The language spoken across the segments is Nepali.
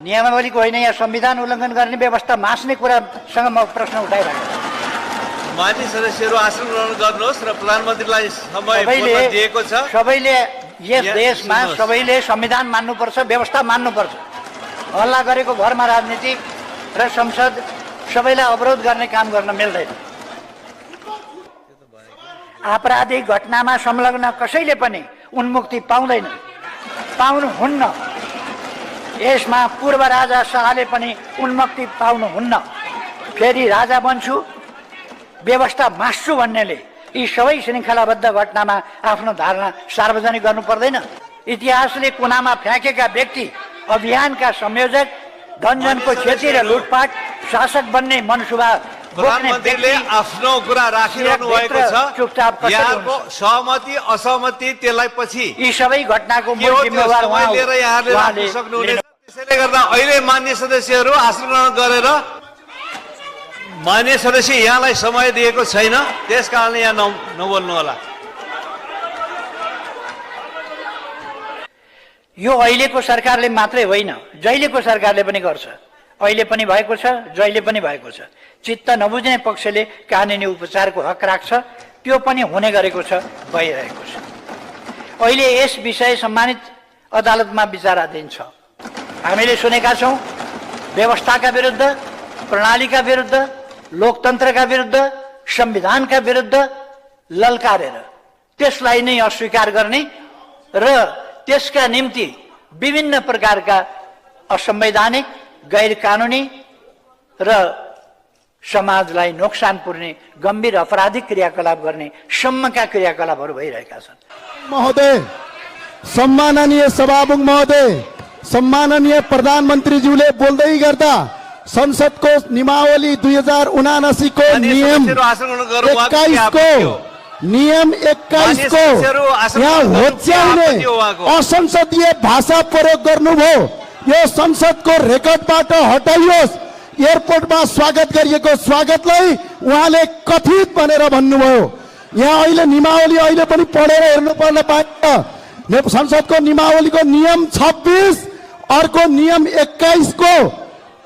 नियमावलीको होइन, यहाँ संविधान उल्लङ्घन गर्ने व्यवस्था मास्ने कुरासँग म प्रश्न उठाइरहेको छु। मान्य सदस्यहरू आसन ग्रहण गर्नुहोस् र प्रधानमन्त्रीलाई समय बोल्न दिएको छ। सबैले यस यहाँ देशमा सुन्नुहोस्। सबैले संविधान मान्नुपर्छ, व्यवस्था मान्नुपर्छ। हल्ला गरेको भरमा राजनीति र संसद सबैलाई अवरोध गर्ने काम गर्न मिल्दैन। आपराधिक घटनामा संलग्न कसैले पनि उन्मुक्ति पाउँदैन, पाउनुहुन्न। यसमा पूर्व राजा शाहले पनि उन्मुक्ति पाउनुहुन्न। फेरि राजा बन्छु, व्यवस्था मास्छु भन्नेले यी सबै श्रृङ्खलाबद्ध घटनामा आफ्नो धारणा सार्वजनिक गर्नु पर्दैन। इतिहासले कुनामा फ्याँकेका व्यक्ति, अभियानका संयोजक, धनजनको क्षति र लुटपाट, शासक बन्ने मनसुबा बोक्ने प्रधानमन्त्रीले व्यक्ति आफ्नो कुरा राखिरहनु भएको छ। चुपचाप कसरी यहाँको हुन्छ? सहमति असहमति त्यसलाई पछि यी सबै घटनाको के हो मूल त्यो जिम्मेवार समय लिएर यहाँले राख्न सक्नुहुनेछ। त्यसैले गर्दा अहिले मान्य सदस्यहरू आसन ग्रहण गरेर, मान्य सदस्य यहाँलाई समय दिएको छैन, त्यस कारणले यहाँ नबोल्नु होला। यो अहिलेको सरकारले मात्रै होइन, जहिलेको सरकारले पनि गर्छ। अहिले पनि भएको छ, जहिले पनि भएको छ। चित्त नबुझ्ने पक्षले कानुनी उपचारको हक राख्छ, त्यो पनि हुने गरेको छ, भइरहेको छ। अहिले यस विषय सम्मानित अदालतमा विचाराधीन छ। हामीले सुनेका छौँ, व्यवस्थाका विरुद्ध, प्रणालीका विरुद्ध, लोकतन्त्रका विरुद्ध, संविधानका विरुद्ध ललकारेर त्यसलाई नै अस्वीकार गर्ने र त्यसका निम्ति विभिन्न प्रकारका असंवैधानिक, गैर कानुनी र समाजलाई नोक्सान पुर्ने गम्भीर अपराधिक क्रियाकलाप गर्ने सम्मका क्रियाकलापहरू भइरहेका छन्। महोदय, सम्माननीय सभामुख महोदय, सम्माननीय प्रधानमन्त्रीज्यूले बोल्दै गर्दा संसदको नियमावली 2079 को नियम 21 को यहाँ होच्याउने असंसदीय भाषा प्रयोग गर्नुभयो। यो संसदको रेकर्डबाट हटाइयोस्। एयरपोर्टमा स्वागत गरिएको स्वागतलाई उहाँले कथित भनेर भन्नुभयो। यहाँ अहिले नियमावली अहिले पनि पढेर हेर्नु पर्न पाइन्छ। संसदको नियमावलीको नियम 26 अर्को नियम 21 को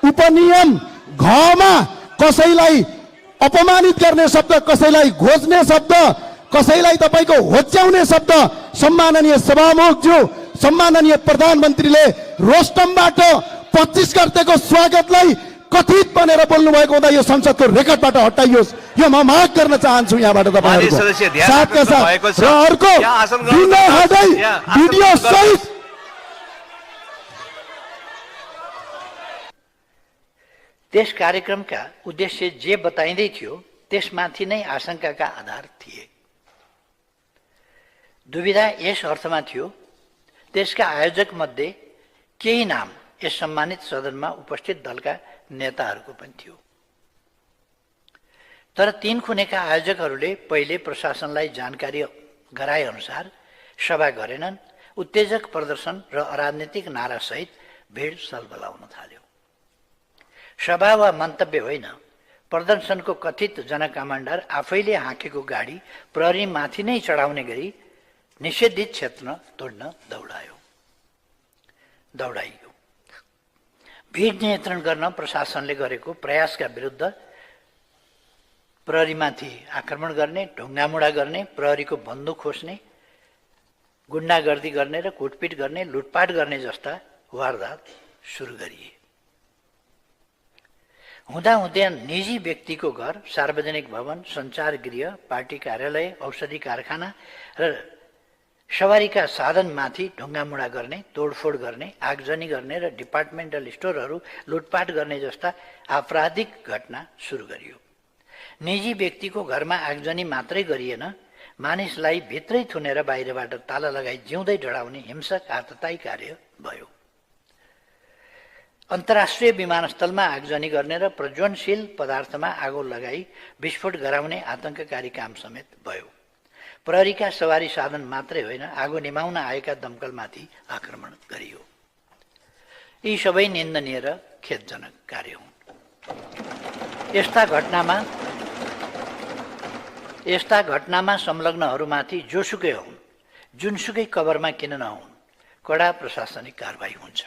उपनियम घमा कसैलाई अपमानित गर्ने शब्द, कसैलाई घोज्ने शब्द, कसैलाई तपाईको होच्याउने शब्द, सम्माननीय सभामुखज्यू, सम्माननीय प्रधानमन्त्रीले रोस्टमबाट 25 गतेको स्वागतलाई कथित भनेर बोल्नु भएको हुँदा यो संसदको रेकर्डबाट हटाइयोस्। यो म माग गर्न चाहन्छु यहाँबाट तपाईहरुको साथका साथ। र अर्को बिना हटाई भिडियो सहित त्यस कार्यक्रमका उद्देश्य जे बताइँदै थियो त्यसमाथि नै आशंकाका आधार थिए। दुविधा यस अर्थमा थियो, त्यसका आयोजक मध्ये केही नाम यस सम्मानित सदनमा उपस्थित दलका नेताहरूको पनि थियो। तर तीन खुनेका आयोजकहरूले पहिले प्रशासनलाई जानकारी गराए अनुसार सभा गरेनन्। उत्तेजक प्रदर्शन र अराजनीतिक नारासहित भिड सलबलाउन थाल्यो। सभा वा मन्तव्य होइन, प्रदर्शनको कथित जनकमान्डर आफैले हाँकेको गाडी प्रहरी माथि नै चढाउने गरी निषेधित क्षेत्र तोड्न दौडाइयो। भिड नियन्त्रण गर्न प्रशासनले गरेको प्रयासका विरुद्ध प्रहरीमाथि आक्रमण गर्ने, ढुङ्गामुढा गर्ने, प्रहरीको बन्दुक खोज्ने, गुण्डागर्दी गर्ने र कुटपिट गर्ने, लुटपाट गर्ने जस्ता वारदात सुरु गरिए। हुँदाहुँदै निजी व्यक्तिको घर, सार्वजनिक भवन, सञ्चार गृह, पार्टी कार्यालय, औषधि कारखाना र सवारीका साधनमाथि ढुङ्गामुढा गर्ने, तोडफोड गर्ने, आगजनी गर्ने र डिपार्टमेन्टल स्टोरहरू लुटपाट गर्ने जस्ता आपराधिक घटना सुरु गरियो। निजी व्यक्तिको घरमा आगजनी मात्रै गरिएन, मानिसलाई भित्रै थुनेर बाहिरबाट ताला लगाई जिउँदै डढाउने हिंसक आततायी कार्य भयो। अन्तर्राष्ट्रिय विमानस्थलमा आगजनी गर्ने र प्रज्वलनशील पदार्थमा आगो लगाई विस्फोट गराउने आतंककारी काम समेत भयो। प्रहरीका सवारी साधन मात्रै होइन, आगो निभाउन आएका दमकलमाथि आक्रमण गरियो। यी सबै निन्दनीय र खेदजनक कार्य हुन्। यस्ता घटनामा संलग्नहरूमाथि जोसुकै हुन्, जुनसुकै कभरमा किन नहुन्, कडा प्रशासनिक कारबाही हुन्छ।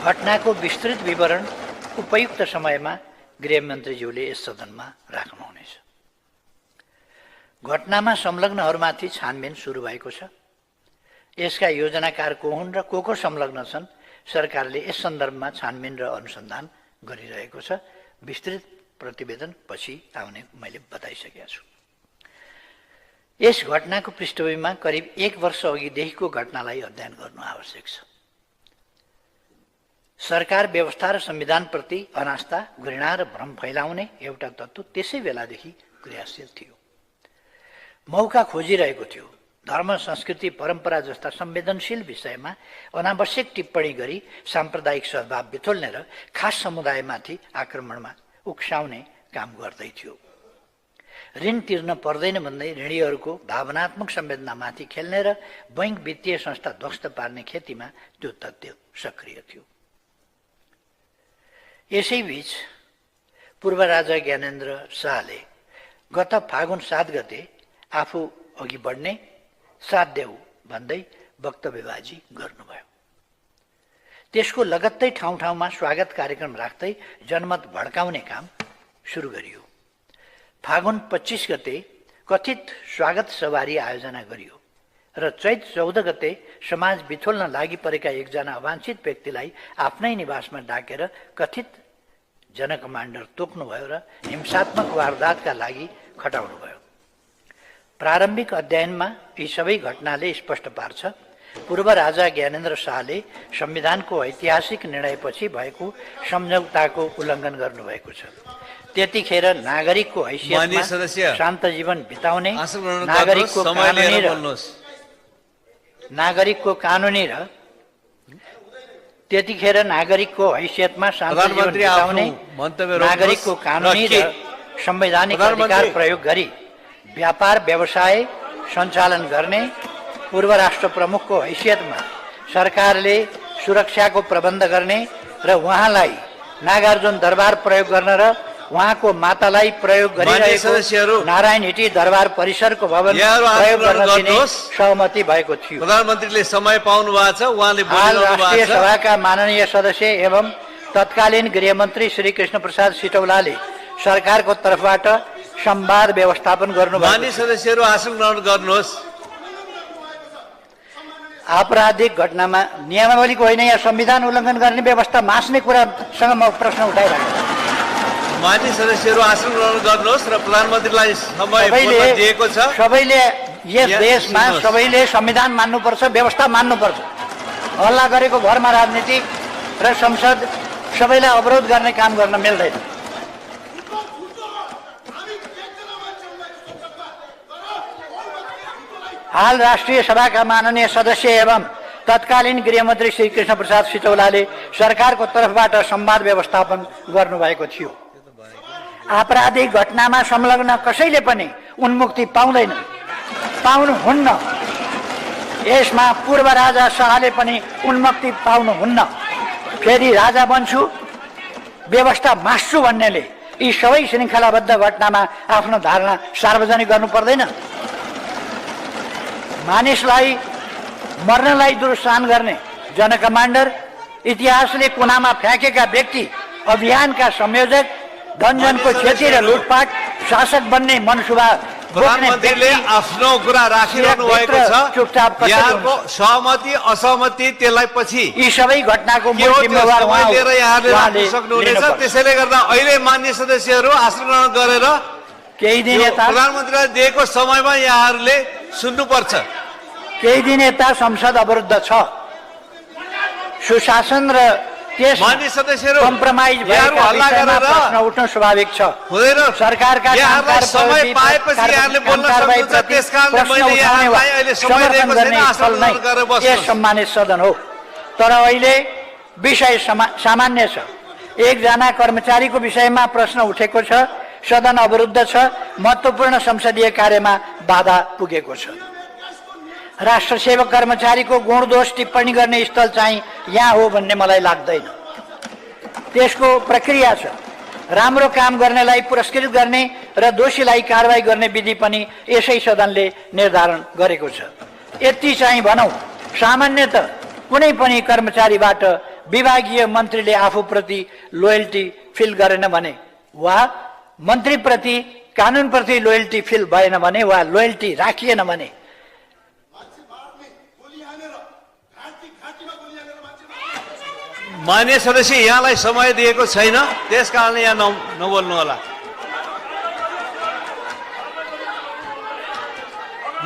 घटनाको विस्तृत विवरण उपयुक्त समयमा गृहमन्त्रीज्यूले यस सदनमा राख्नुहुनेछ। घटनामा संलग्नहरूमाथि छानबिन सुरु भएको छ। यसका योजनाकार को हुन् र को संलग्न छन्, सरकारले यस सन्दर्भमा छानबिन र अनुसन्धान गरिरहेको छ। विस्तृत प्रतिवेदन पछि आउने मैले बताइसकेको छु। यस घटनाको पृष्ठभूमिमा करिब 1 वर्ष अघिदेखिको घटनालाई अध्ययन गर्नु आवश्यक छ। सरकार व्यवस्था र संविधानप्रति अनास्था, घृणा र भ्रम फैलाउने एउटा तत्त्व त्यसै बेलादेखि क्रियाशील थियो। मौका खोजिरहेको थियो। धर्म, संस्कृति, परम्परा जस्ता संवेदनशील विषयमा अनावश्यक टिप्पणी गरी साम्प्रदायिक सद्भाव बिथोल्ने र खास समुदायमाथि आक्रमणमा उक्साउने काम गर्दै थियो। ऋण तिर्न पर्दैन भन्दै ऋणीहरूको भावनात्मक संवेदनामाथि खेल्ने र बैंक वित्तीय संस्था ध्वस्त पार्ने खेतीमा त्यो तथ्य सक्रिय थियो। यसैबीच पूर्व राजा ज्ञानेन्द्र शाहले गत फागुन 7 गते आफू अघि बढ्ने, साथ देऊ भन्दै वक्तव्यबाजी गर्नुभयो। त्यसको लगत्तै ठाउँ ठाउँमा स्वागत कार्यक्रम राख्दै जनमत भड्काउने काम सुरु गरियो। फागुन 25 गते कथित स्वागत सवारी आयोजना गरियो र चैत 14 गते समाज बिथोल्न लागि परेका एकजना अवाञ्छित व्यक्तिलाई आफ्नै निवासमा डाकेर कथित जनकमान्डर तोक्नुभयो र हिंसात्मक वारदातका लागि खटाउनुभयो। प्रारम्भिक अध्ययनमा यी सबै घटनाले स्पष्ट पार्छ पूर्व राजा ज्ञानेन्द्र शाहले संविधानको ऐतिहासिक निर्णयपछि भएको सम्झौताको उल्लङ्घन गर्नुभएको छ। त्यतिखेर नागरिकको हैसियतमा शान्त जीवन बिताउने, नागरिकको कानुनी र त्यतिखेर नागरिकको हैसियतमा शान्त जीवन बिताउने, नागरिकको कानुनी र संवैधानिक अधिकार प्रयोग गरी व्यापार व्यवसाय सञ्चालन गर्ने, पूर्व राष्ट्र प्रमुखको हैसियतमा सरकारले सुरक्षाको प्रबन्ध गर्ने र उहाँलाई नागार्जुन दरबार प्रयोग गर्न र उहाँको मातालाई प्रयोग गरिरहेको नारायण हिटी दरबार परिसरको भवन प्रयोग गर्न दिने सहमति भएको थियो। प्रधानमन्त्रीले समय पाउनु भएको छ, उहाँले राष्ट्रिय सभाका माननीय सदस्य एवं तत्कालीन गृहमन्त्री श्री कृष्ण प्रसाद सिटौलाले सरकारको तर्फबाट संवाद व्यवस्थापन गर्नुभयो। माननीय सदस्यहरू आसन ग्रहण गर्नुहोस्। आपराधिक घटनामा नियमावलीको होइन, यहाँ संविधान उल्लङ्घन गर्ने व्यवस्था मास्ने कुरासँग म प्रश्न उठाइरहेको छु। माननीय सदस्यहरू आसन ग्रहण गर्नुहोस् र प्रधानमन्त्रीलाई समय दिएको छ। सबैले यस देशमा सबैले संविधान मान्नुपर्छ, व्यवस्था मान्नुपर्छ। हल्ला गरेको भरमा राजनीति र संसद सबैलाई अवरोध गर्ने काम गर्न मिल्दैन। हाल राष्ट्रिय सभाका माननीय सदस्य एवं तत्कालीन गृहमन्त्री श्री कृष्ण प्रसाद सिटौलाले सरकारको तर्फबाट संवाद व्यवस्थापन गर्नुभएको थियो। आपराधिक घटनामा संलग्न कसैले पनि उन्मुक्ति पाउँदैन, पाउनुहुन्न। यसमा पूर्व राजा शाहले पनि उन्मुक्ति पाउनुहुन्न। फेरि राजा बन्छु, व्यवस्था मास्छु भन्नेले यी सबै श्रृङ्खलाबद्ध घटनामा आफ्नो धारणा सार्वजनिक गर्नु पर्दैन। मानिसलाई मर्नलाई दुरुत्साहन गर्ने जनकमान्डर, इतिहासले कुनामा फ्याँकेका व्यक्ति, अभियानका संयोजक, धनजनको क्षति र लुटपाट, शासक बन्ने मनसुबा प्रधानमन्त्रीले आफ्नो कुरा राखिरहनु भएको छ। यहाँको सहमति असहमति त्यसलाई पछि यी सबै घटनाको मूल जिम्मेवार लिएर यहाँले सक्नुहुनेछ। त्यसैले गर्दा अहिले मान्य सदस्यहरू आसन ग्रहण गरेर केही दिन यता प्रधानमन्त्रीलाई दिएको समयमा यहाँहरूले सुन्नुपर्छ। केही दिन यता संसद अवरुद्ध छ। सुशासन र त्यस मान्य सदस्यहरू कम्प्रोमाइज यहाँहरू हल्ला गरेर प्रश्न उठ्न स्वाभाविक छ। हुँदैन। सरकारका यहाँहरूलाई समय पाएपछि यहाँले बोल्न सक्नुहुन्छ। त्यसकारणले मैले यहाँलाई अहिले समय दिएको छैन। आसन ग्रहण गरेर बस्नुहोस्। सम्मानित सदन हो, तर अहिले विषय सामान्य छ। एकजना कर्मचारीको विषयमा प्रश्न उठेको छ, सदन अवरुद्ध छ, महत्त्वपूर्ण संसदीय कार्यमा बाधा पुगेको छ। राष्ट्र सेवक कर्मचारीको गुण दोष टिप्पणी गर्ने स्थल चाहिँ यहाँ हो भन्ने मलाई लाग्दैन। त्यसको प्रक्रिया छ। राम्रो काम गर्नेलाई पुरस्कृत गर्ने र दोषीलाई कारवाही गर्ने विधि पनि यसै सदनले निर्धारण गरेको छ। यति चाहिँ भनौँ, सामान्यतः कुनै पनि कर्मचारीबाट विभागीय मन्त्रीले आफूप्रति लोयल्टी फिल गरेन भने वा मन्त्रीप्रति कानुनप्रति लोयल्टी फिल भएन भने वा लोयल्टी राखिएन भने मान्य सदस्य यहाँलाई समय दिएको छैन, त्यसकारणले यहाँ नबोल्नु होला।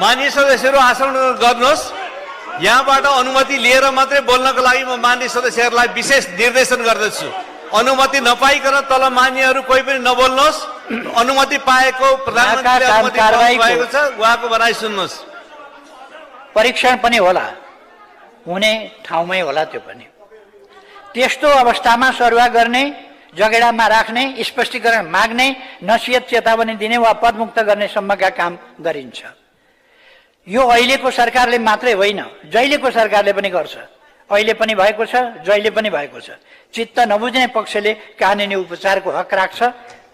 मान्य सदस्यहरू आसन गर्नुहोस्। यहाँबाट अनुमति लिएर मात्रै बोल्नको लागि म मान्य सदस्यहरूलाई विशेष निर्देशन गर्दछु। अनुमति नपाइकन तल मान्यहरू कोही पनि नबोल्नुहोस्। अनुमति पाएको प्रधानमन्त्रीले अनुमति पाएको छ, उहाँको भनाइ सुन्नुहोस्। परीक्षण पनि होला, हुने ठाउँमै होला। त्यो पनि त्यस्तो अवस्थामा सरुवा गर्ने, जगेडामा राख्ने, स्पष्टीकरण माग्ने, नसिहत चेतावनी दिने वा पदमुक्त गर्ने सम्मका काम गरिन्छ। यो अहिलेको सरकारले मात्रै होइन, जहिलेको सरकारले पनि गर्छ। अहिले पनि भएको छ, जहिले पनि भएको छ। चित्त नबुझ्ने पक्षले कानुनी उपचारको हक राख्छ,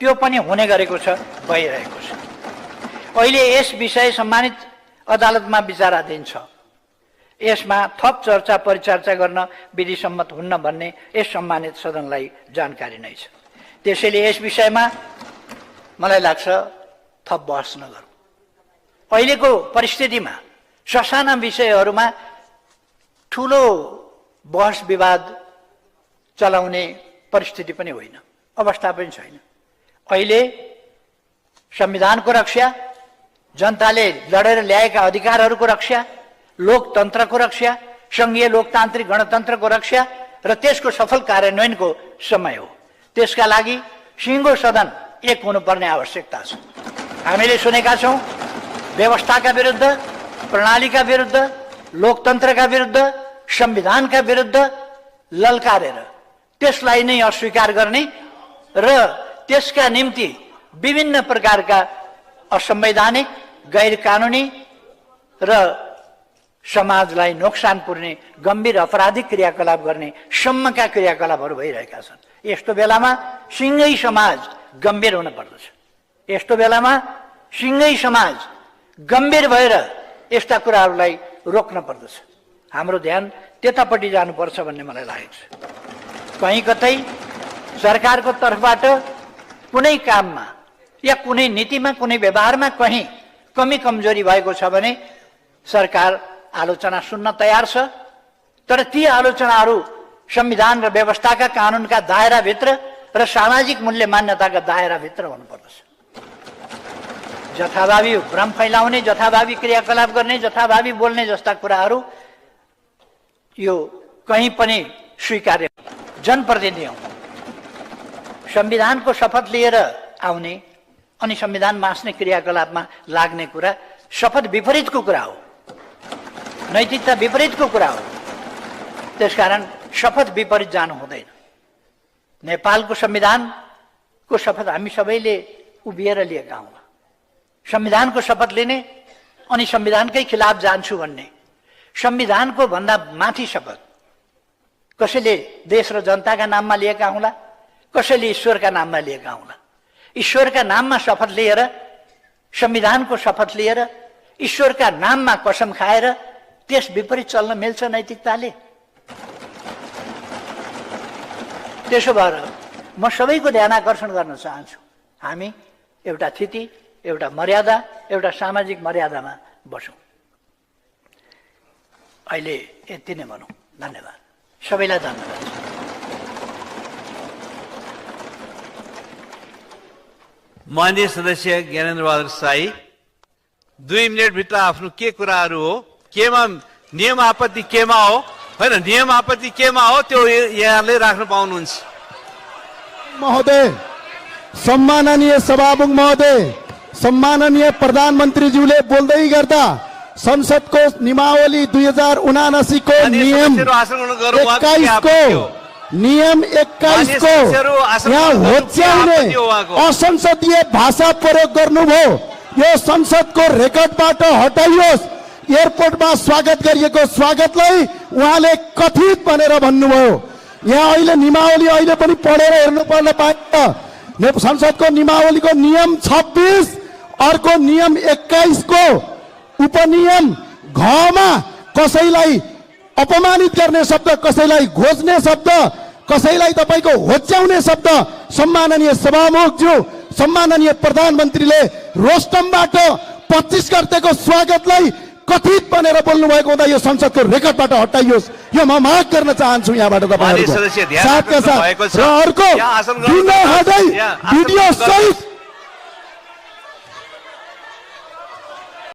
त्यो पनि हुने गरेको छ, भइरहेको छ। अहिले यस विषय सम्मानित अदालतमा विचाराधीन छ। यसमा थप चर्चा परिचर्चा गर्न विधिसम्मत हुन्न भन्ने यस सम्मानित सदनलाई जानकारी नै छ। त्यसैले यस विषयमा मलाई लाग्छ थप बहस नगरौँ। अहिलेको परिस्थितिमा ससाना विषयहरूमा ठुलो बहस विवाद चलाउने परिस्थिति पनि होइन, अवस्था पनि छैन। अहिले संविधानको रक्षा, जनताले लडेर ल्याएका अधिकारहरूको रक्षा, लोकतन्त्रको रक्षा, संघीय लोकतान्त्रिक गणतन्त्रको रक्षा र त्यसको सफल कार्यान्वयनको समय हो। त्यसका लागि सिङ्गो सदन एक हुनुपर्ने आवश्यकता छ। हामीले सुनेका छौँ व्यवस्थाका विरुद्ध, प्रणालीका विरुद्ध, लोकतन्त्रका विरुद्ध, संविधानका विरुद्ध ललकारेर त्यसलाई नै अस्वीकार गर्ने र त्यसका निम्ति विभिन्न प्रकारका असंवैधानिक, गैर कानुनी र समाजलाई नोक्सान पुर्ने गम्भीर अपराधिक क्रियाकलाप गर्ने सम्मका क्रियाकलापहरू भइरहेका छन्। यस्तो बेलामा सिङ्गै समाज गम्भीर हुन पर्दछ। यस्तो बेलामा सिङ्गै समाज गम्भीर भएर यस्ता कुराहरूलाई रोक्न पर्दछ। हाम्रो ध्यान त्यतापट्टि जानुपर्छ भन्ने मलाई लागेको छ। कहीँ कतै सरकारको तर्फबाट कुनै काममा या कुनै नीतिमा, कुनै व्यवहारमा कहीँ कमी कमजोरी भएको छ भने सरकार आलोचना सुन्न तयार छ। तर ती आलोचनाहरू संविधान र व्यवस्थाका कानुनका दायराभित्र र सामाजिक मूल्य मान्यताका दायराभित्र हुनुपर्दछ। जथाभावी भ्रम फैलाउने, जथाभावी क्रियाकलाप गर्ने, जथाभावी बोल्ने जस्ता कुराहरू यो कहीँ पनि स्वीकार्य। जनप्रतिनिधि हौँ, संविधानको शपथ लिएर आउने अनि संविधान मास्ने क्रियाकलापमा लाग्ने कुरा शपथ विपरीतको कुरा हो, नैतिकता विपरीतको कुरा हो। त्यसकारण शपथ विपरीत जानु हुँदैन। नेपालको संविधानको शपथ हामी सबैले उभिएर लिएका हौँ। संविधानको शपथ लिने अनि संविधानकै खिलाफ जान्छु भन्ने, संविधानको भन्दा माथि शपथ कसैले देश र जनताका नाममा लिएका हुँला, कसैले ईश्वरका नाममा लिएका हुँला। ईश्वरका नाममा शपथ लिएर, संविधानको शपथ लिएर, ईश्वरका नाममा कसम खाएर त्यस विपरीत चल्न मिल्छ नैतिकताले? त्यसो भएर म सबैको ध्यान आकर्षण गर्न चाहन्छु। हामी एउटा स्थिति, एउटा मर्यादा, एउटा सामाजिक मर्यादामा बसौँ। अहिले यति नै भनौँ। धन्यवाद। सबैलाई धन्यवाद। माननीय सदस्य ज्ञानेन्द्र बहादुर साई, 2 मिनटभित्र आफ्नो के कुराहरू हो, केमा नियम आपत्ति केमा हो, होइन नियम आपत्ति केमा हो, त्यो यहाँले राख्न पाउनुहुन्छ। महोदय, सम्माननीय सभामुख महोदय, सम्माननीय प्रधानमन्त्रीज्यूले बोल्दै गर्दा संसदको नियमावली 2079 को नियम 21 को यहाँ होच्याउने असंसदीय भाषा प्रयोग गर्नुभयो। यो संसदको रेकर्डबाट हटाइयोस्। एयरपोर्टमा स्वागत गरिएको स्वागतलाई उहाँले कथित भनेर भन्नुभयो। यहाँ अहिले नियमावली अहिले पनि पढेर हेर्नु पर्न पाइन्छ। संसदको नियमावलीको नियम 26 अर्को नियम 21 को उपनियम घ मा कसैलाई अपमानित गर्ने शब्द, कसैलाई घोज्ने शब्द, कसैलाई तपाईँको होच्याउने शब्द सम्माननीय सभामुखज्यू, सम्माननीय प्रधानमन्त्रीले रोस्टमबाट 25 गतेको स्वागतलाई कथित भनेर बोल्नु भएको हुँदा यो संसदको रेकर्डबाट हटाइयोस्, यो म माग गर्न चाहन्छु यहाँबाट माननीय सदस्य, तपाईँहरूको ध्यान साथका राख्नु साथ भएको छ। र अर्को यहाँ आसन ग्रहण बिना गर्नुहोस्। हटाई यहाँ आसन भिडियो ग्रहण सहित गर्नुहोस्।